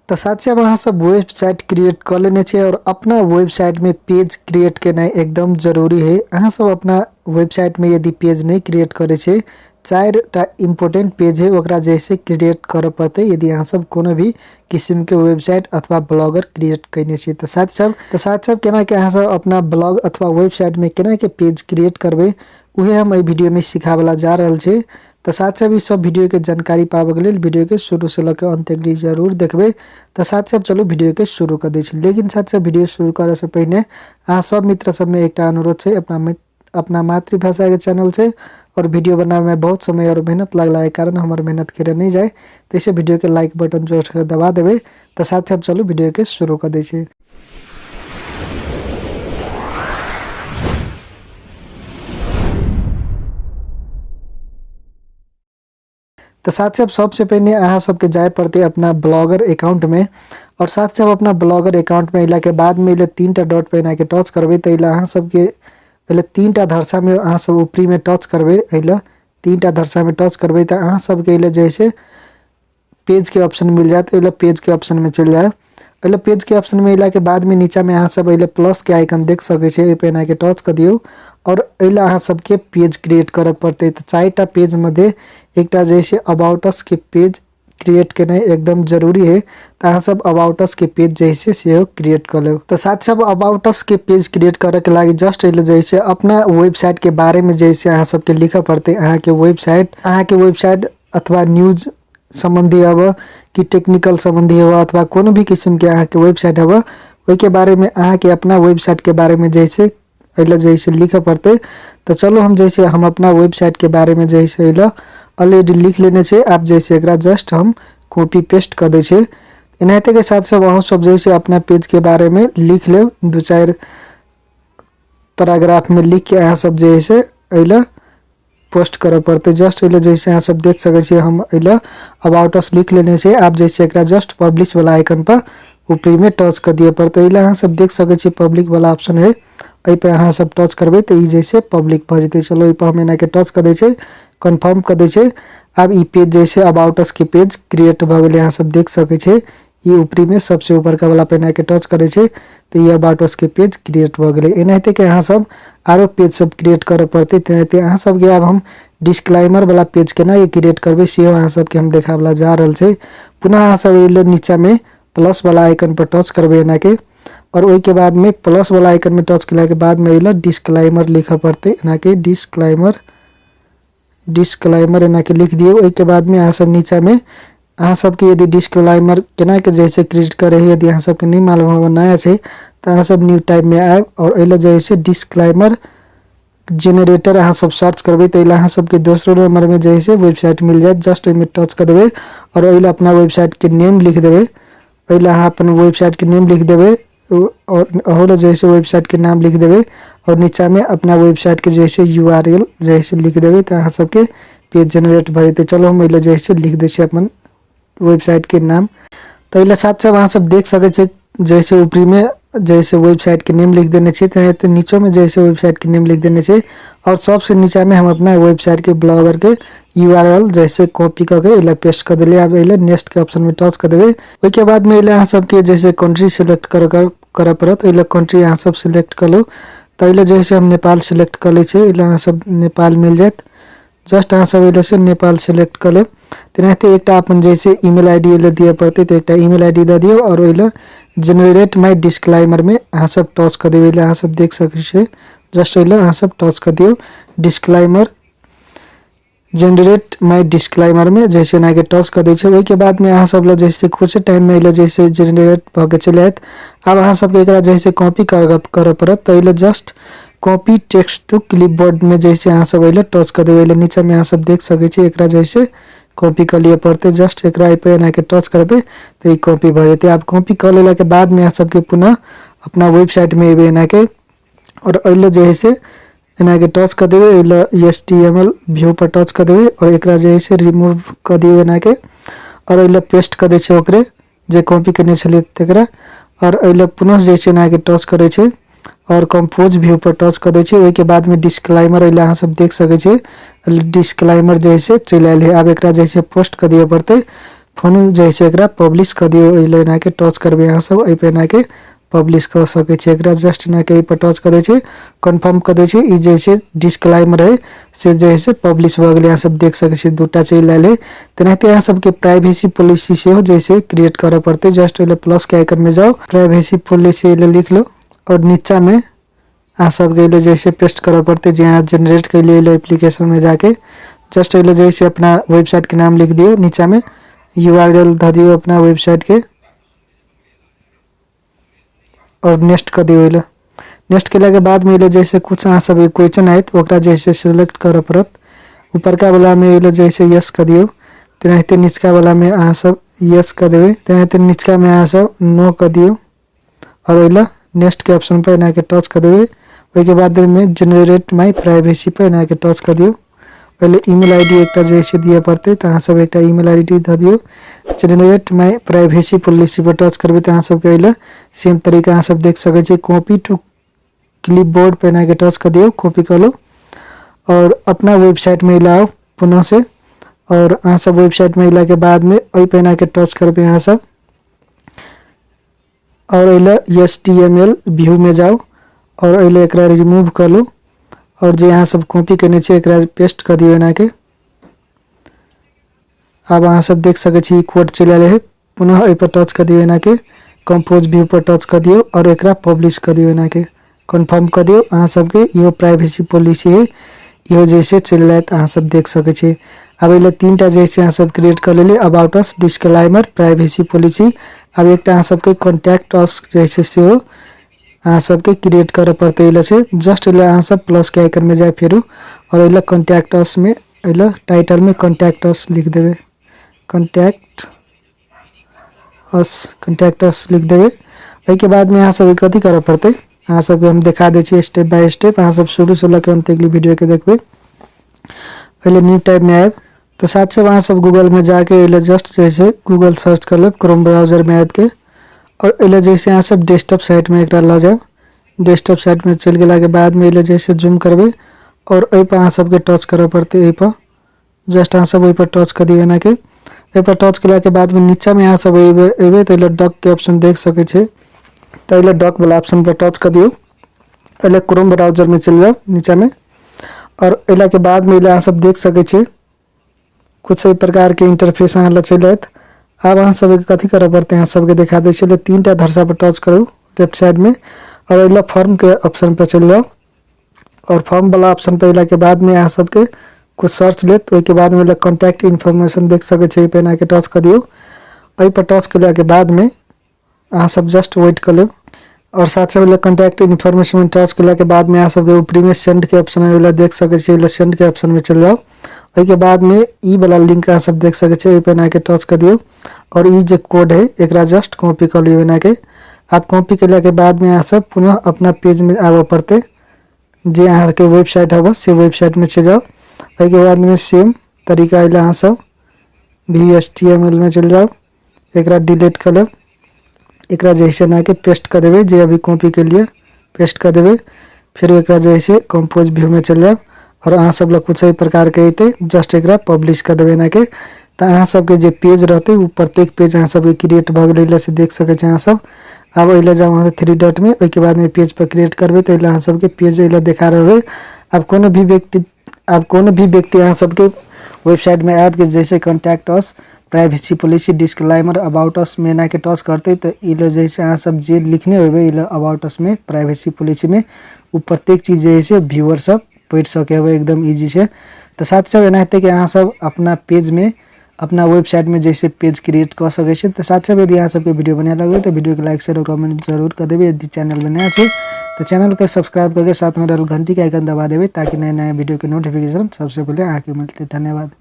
तऽ साथ साथ अहाँ सब वेबसाइट क्रिएट कऽ लेने छियै आओर अपना वेबसाइटमे पेज क्रिएट केनाइ एकदम जरूरी है। अहाँ सब अपना वेबसाइटमे यदि पेज नहि क्रिएट करै छियै, 4टा इम्पोर्टेंट पेज है ओकरा जे छै क्रिएट करऽ पड़तै यदि अहाँ सब कोनो भी किसिमके वेबसाइट अथवा ब्लॉगर क्रिएट कयने छियै। तऽ साथ सब केना के अहाँ सब अपना ब्लॉग अथवा वेबसाइटमे केना के पेज क्रिएट करबै, उहे हम एहि वीडियोमे सिखाबैला जा रहल छी। तऽ साथ साथ ई सब वीडियोके जानकारी पाबैके लेल वीडियोके शुरूसँ लऽ कऽ अन्त तक जरूर देखबै। तऽ साथ साथ चलू, वीडियोके शुरू कऽ दै छी। लेकिन साथ साथ वीडियो शुरू करऽसँ पहिने अहाँ सब मित्र सबमे एकटा अनुरोध छै। अपना मातृभाषाके चैनल छै और वीडियो बनाबैमे बहुत समय और मेहनत लगला के कारण हमर मेहनत के नहि जाय, ताहिसँ वीडियोके लाइक बटन जोर दबा देबै। तऽ साथ साथ चलू, वीडियोके शुरू कऽ दै छी। तऽ साथ साथ सबसे पहिने अहाँ सबके जाय पड़तै अपना ब्लॉगर अकाउंटमे और साथ साथ अपना ब्लॉगर अकाउंटमे अयलाके बादमे एहिले 3टा डॉट पर एनाके टच करबै। तऽ एहि अहाँ सबके पहिले 3टा धरसामे अहाँ सब ऊपरीमे टच करबै। एहि 3टा धरसामे टच करबै तऽ अहाँ सबके एहि जे छै पेजके ऑप्शन मिल जायत। एहि पेजके ऑप्शनमे चलि जायब। एहि पेजके ऑप्शनमे अयलाके बादमे नीचामे अहाँ सब एहि प्लसके आइकन देख सकै छियै, एहि पर एनाके टच कऽ दियौ और एहि लए अहाँ सबके पेज क्रिएट करऽ पड़तै। तऽ 4टा पेज मध्य एकटा जे छै अबाउट अस के पेज क्रिएट केनाइ एकदम जरूरी है। तऽ अहाँ सब अबाउट अस के पेज जे छै सेहो क्रिएट कऽ लेब। तऽ साथ सब अबाउट अस के पेज क्रिएट करऽ के लागि जस्ट एहि जे छै अपना वेबसाइट के बारे में जे छै अहाँ सबके लिखऽ पड़तै। अहाँके वेबसाइट अथवा न्यूज सम्बन्धी हब कि टेक्निकल सम्बन्धी हब अथवा कोनो भी किसिमके अहाँके वेबसाइट हब, ओहिके बारेमे अहाँके अपना वेबसाइटके बारेमे जे छै एहि जे छै लिखऽ पड़तै। तऽ चलू, हम जैसे हम अपना वेबसाइटके बारेमे जे छै एहि ऑलरेडी लिख लेने छै। आब जैसे एकरा जस्ट हम कॉपी पेस्ट कऽ दै छै। एनाहिते के साथ सब अहूँ सब जैसे अपना पेजके बारेमे लिख लेब। 2-4 पैराग्राफमे लिख के अहाँ सब जे छै एहि पोस्ट करऽ पड़तै। जस्ट एहि जैसे अहाँ सब देख सकै छियै, हम एहि अबाउट अस लिख लेने छियै। आब जैसे एकरा जस्ट पब्लिश वाला आइकन पर ऊपरीमे टच कऽ दिअ पड़तै। एहि अहाँ सब देख सकै छियै, पब्लिक वाला ऑप्शन है। एहि पर अहाँ सब टच करबै तऽ ई जैसे पब्लिक भऽ जेतै। चलो, एहि पर हम एनाके टच कऽ दै छियै, कन्फर्म कऽ दै छियै। आब ई पेज जैसे अबाउट अस के पेज क्रिएट भऽ गेलै। अहाँ सब देख सकै छियै, ई ऊपरीमे सबसे ऊपरका वाला पर एनाके टच करै छै तऽ ई अबाउट अस के पेज क्रिएट भऽ गेलै। एनाहिते के अहाँ सब आरो पेज सब क्रिएट करऽ पड़तै। तेनाहिते अहाँ सबके आब हम डिस्क्लाइमर वाला पेज केना क्रिएट करबै, सेहो अहाँ सबके हम देखाबला जा रहल छै। पुनः अहाँ सब एहि नीचामे प्लस वाला आइकन पर टच करबै एनाके और ओहिके बादमे प्लस वाला आइकन में टच केलाके बादमे एहि डिस्क्लाइमर लिखऽ पड़तै। एनाके डिस्क्लाइमर, डिस्क्लाइमर एनाके लिख दियौ। ओहिके बादमे अहाँ सब नीचामे अहाँ सबके यदि डिस्क्लाइमर केनाके जे छै क्रिएट करे है, यदि अहाँ सबके नहि मालूम होबऽ, नया छै, तऽ अहाँ सब न्यू टाइपमे आयब और एहि जे छै डिस्क्लाइमर जेनरेटर अहाँ सब सर्च करबै तऽ एहि अहाँ सबके दोसरो नंबरमे जे छै वेबसाइट मिल जायत। जस्ट ओहिमे टच कऽ देबै और एहि अपना वेबसाइटके नेम लिख देबै। एहि अहाँ अपन वेबसाइटके नेम लिख देबै और अहू जे छै वेबसाइटके नाम लिख देबै और नीचामे अपना वेबसाइटके जे छै यूआरएल जे छै लिख देबै, तऽ अहाँ सबके पेज जेनरेट भऽ जेतै। चलो, हम एहि जे छै लिख दै छियै अपन वेबसाइटके नाम। तऽ एहि साथ सब अहाँ सब देख सकै छियै, जैसे ऊपरीमे जैसे वेबसाइटके नेम लिख देने छियै, तेनाहिते नीचोमे जैसे वेबसाइटके नेम लिख देने छियै और सबसे नीचामे हम अपना वेबसाइटके ब्लॉगरके यूआरएल जैसे कॉपी कऽ के एहि पेस्ट कऽ देलियै। आब एहि नेक्स्टके ऑप्शनमे टच कऽ देबै। ओहिके बादमे एहि अहाँ सबके जैसे कंट्री सिलेक्ट करऽ करऽ पड़त। एहि कंट्री अहाँ सब सिलेक्ट कऽ लू। तऽ एहि जैसे हम नेपाल सिलेक्ट कऽ लै छियै। एहि अहाँ सब नेपाल मिल जायत। जस्ट अहाँ सब एहि से नेपाल सिलेक्ट कऽ लेब। तेनाहिते एकटा अपन जैसे ईमेल आईडी एहि दिअ पड़तै, तऽ एकटा ईमेल आईडी दऽ दियौ और ओहि लए जेनरेट माय डिस्क्लाइमरमे अहाँ सब टच कऽ देबै। एहि अहाँ सब देख सकै छियै, जस्ट एहि अहाँ सब टच कऽ दियौ। डिस्क्लाइमर, जेनरेट माय डिस्क्लाइमरमे जैसे एनाके टच कऽ दै छै। ओहिके बादमे अहाँ सब लग जैसे कुछ टाइममे एहि जैसे जेनरेट भऽ के चलि आयत। आब अहाँ सबके एकरा जैसे कॉपी करऽ पड़त। तऽ एहि जस्ट कॉपी टेक्स्ट टू क्लिपबोर्डमे जैसे अहाँ सब एहि टच कऽ देबै। एहि नीचामे अहाँ सब देख सकै छी, एकरा जैसे कॉपी कऽ लिअ पड़तै। जस्ट एकरा एहि पर एनाके टच करबै तऽ ई कॉपी भऽ जेतै। आब कॉपी कऽ लेलाके बादमे अहाँ सबके पुनः अपना वेबसाइटमे एबै एनाके और एहि जे है से एनाके टच कऽ देबै। एहि एचटीएमएल व्यू पर टच कऽ देबै और एकरा जे है से रिमूव कऽ दियौ एनाके और एहि पेस्ट कऽ दै छै ओकरे जे कॉपी केने छलियै तकरा और एहि पुनः जे छै एनाके टच करै छै और कंपोज व्यू पर टच कऽ दै छै। ओहिके बादमे डिस्क्लाइमर एहि अहाँ सब देख सकै छियै, डिस्क्लाइमर जे है से चलि आयल है। आब एकरा जे है से पोस्ट कऽ दिअ पड़तै। फोन जे छै एकरा पब्लिश कऽ दियौ। एहि लए एनाके टच करबै अहाँ सब, एहि पर एनाके पब्लिश कऽ सकै छी। एकरा जस्ट एनाके एहि पर टच कऽ दै छी, कन्फर्म कऽ दै छी। ई जे छै डिस्क्लाइमर है से जे है से पब्लिश भऽ गेलै। अहाँ सब देख सकै छी दूटा चलि आयल है। तेनाहिते अहाँ सबके प्राइवेसी पॉलिसी सेहो जे छै क्रिएट करऽ पड़तै। जस्ट ओहि प्लस के आइकन में जाउ, प्राइवेसी पॉलिसी एहि लिख लो और नीचा में अहाँ सबके एहि जे छै पेस्ट करऽ पड़तै जे अहाँ जेनरेट कैलियै एहि एप्लीकेशन में जाके। जस्ट एहि जे छै अपना वेबसाइट के नाम लिख दियौ, नीचा में you R L धऽ दियौ अपना वेबसाइट के और नेक्स्ट कऽ दियौ। एहि नेक्स्ट केलाके बादमे एहि जैसे कुछ अहाँ सबके क्वेश्चन आयत ओकरा जैसे सेलेक्ट करऽ पड़त। ऊपरका वाला में एहि जैसे यस कऽ दियौ, तेनाहिते निचका वाला में अहाँ सब यस कऽ देबै, तेनाहिते निचका में अहाँ सब नो कऽ दियौ और एहि नेक्स्ट के ऑप्शन पर एनाके टच कऽ देबै। ओहिके बाद में जेनरेट माई प्राइवेसी पर एनाके टच कऽ दियौ। पहिले ईमेल I D एकटा जे छै दिअ पड़तै, तऽ अहाँ सब एकटा ईमेल I D दऽ दियौ। Generate my privacy policy per touch करबै तऽ अहाँ सबके एहि सेम तरीका अहाँ सब देख सकै छी। कॉपी टू क्लिपबोर्ड पर एनाके टच कऽ दियौ, कॉपी कऽ लू और अपना वेबसाइट में आउ पुनः से और अहाँ सब वेबसाइट में अयलाके बाद में एहि पर एनाके टच करबै अहाँ सब और एहि H T M L view में जाउ और एहि एकरा रिमूव कऽ लू और जे अहाँ सब कॉपी केने छियै एकरा पेस्ट कऽ दियौ एनाके। आब अहाँ सब देख सकै छी कोड चलि आयल है। पुनः एहि पर टच कऽ दियौ एनाके, कंपोज व्यू पर टच कऽ दियौ और एकरा पब्लिश कऽ दियौ एनाके, कन्फर्म कऽ दियौ। अहाँ सबके इहो प्राइवेसी पॉलिसी है, इहो जे छै चलि आयत, अहाँ सब देख सकै छी। आब एहि तीन टा जे छै अहाँ सब क्रिएट कऽ लेलियै, about us, disclaimer, privacy policy. आब एकटा अहाँ सबके कॉन्टैक्ट अस जे छै सेहो अहाँ सबके क्रिएट करऽ पड़तै। एहि छै जस्ट एहि अहाँ सब प्लस के आइकन में जाय फेरू और एहि कॉन्टैक्ट अस में एहि टाइटल में कॉन्टैक्ट अस लिख देबै, कॉन्टैक्ट अस, कॉन्टैक्ट अस लिख देबै। एहिके बाद में अहाँ सबके कथी करऽ पड़तै, अहाँ सबके हम देखा दै छी स्टेप बाय स्टेप। अहाँ सब शुरू से लऽ के अंत तक वीडियो के देखबै। पहिले न्यू टाइप में आयब तऽ साथ सब अहाँ सब गूगल में जाके एहि जस्ट जे छै गूगल सर्च कर लेब क्रोम ब्राउजर में आबि के और एहि जैसे अहाँ सब डेस्कटॉप साइट में एकरा लऽ जायब। डेस्कटॉप साइट में चलि गेलाके बाद में एहि जैसे जूम करबै और एहि पर अहाँ सबके टच करऽ पड़तै। एहि पर जस्ट अहाँ सब ओहि पर टच कऽ दियौ एनाके। एहि पर टच केलाके बाद में नीचा में अहाँ सब एबै तऽ एहि डॉक के ऑप्शन देख सकै छै, तऽ एहि डॉक वाला ऑप्शन पर टच कऽ दियौ। एहि क्रोम ब्राउजर में चलि जाउ नीचा में और अयला के बाद में अहाँ सब देख सकै छी कुछ एहि प्रकार के इंटरफेस अहाँ लग चलि आयत। आब अहाँ सबके कथी करऽ पड़तै, अहाँ सबके देखा दै छी। तीन टा धरसा पर टच करू लेफ्ट साइड में और अगला फॉर्म के ऑप्शन पर चलि जाउ और फॉर्म वाला ऑप्शन पर अयला के बाद में अहाँ सबके कुछ सर्च लेत। ओहिके बाद में कॉन्टैक्ट इन्फॉर्मेशन देख सकै छी, एहि पर एनाके टच कऽ दियौ। एहि पर टच केला के बाद में अहाँ सब जस्ट वेट कऽ लेब और साथ साथ कॉन्टैक्ट इन्फॉर्मेशन में टच केला के बाद में अहाँ सबके ऊपरी में सेंड के ऑप्शन है, देख सकै छी, सेंड के ऑप्शन में चलि जाउ। ओहिके बाद में ई वाला लिंक अहाँ सब देख सकै छी, एहि पर एनाके टच कऽ दियौ और ई जे कोड है एकरा जस्ट कॉपी कऽ लियौ एनाके। आब कॉपी केला के बाद में अहाँ सब पुनः अपना पेज में आबऽ पड़तै, जे अहाँके वेबसाइट हबऽ से वेबसाइट में चलि जाउ। ओहिके बाद में सेम तरीका अयलै अहाँ सब V S T M L में चलि जाउ, एकरा डिलीट कऽ लेब, एकरा जे है एनाके पेस्ट कऽ देबै, जे अभी कॉपी के लिए पेस्ट कऽ देबै। फिर एकरा जे है कंपोज व्यू में चलि जायब और अहाँ सब लग कुछ एहि प्रकार के अयतै, जस्ट एकरा पब्लिश कऽ देबै एनाके। तऽ अहाँ सबके जे पेज रहतै ओ प्रत्येक पेज अहाँ सबके क्रिएट भऽ गेलै, से देख सकै छी अहाँ सब। आब एहि लए जाउ अहाँ थ्री डॉट में, ओहिके बाद में पेज पर क्रिएट करबै तऽ एहि लए अहाँ सबके पेज एहि लए देखा रहल है। आब कोनो भी व्यक्ति अहाँ सबके वेबसाइट में आबि के जैसे contact us, privacy policy, disclaimer, about us में एनाके टच करतै तऽ ई लए जे है अहाँ सब जे लिखने होबै ई लए अबाउट अस में, प्राइवेसी पॉलिसी में, ओ प्रत्येक चीज जे है से व्यूअर सब पढ़ि सकै हेबै, एकदम ईजी छै। तऽ साथ सब एनाहिते कि अहाँ सब अपना पेज में, अपना वेबसाइट में जैसे पेज क्रिएट कऽ सकै छी। तऽ साथ सब यदि अहाँ सबके वीडियो बढ़िआँ लगलै तऽ वीडियो के लाइक शेयर और कमेंट जरूर कऽ देबै। यदि चैनल में नया छै तऽ चैनल के सब्सक्राइब करके साथ में रहल घंटी के आइकन दबा देबै ताकि नया नया वीडियो के नोटिफिकेशन सबसे पहिले अहाँके मिलतै। धन्यवाद।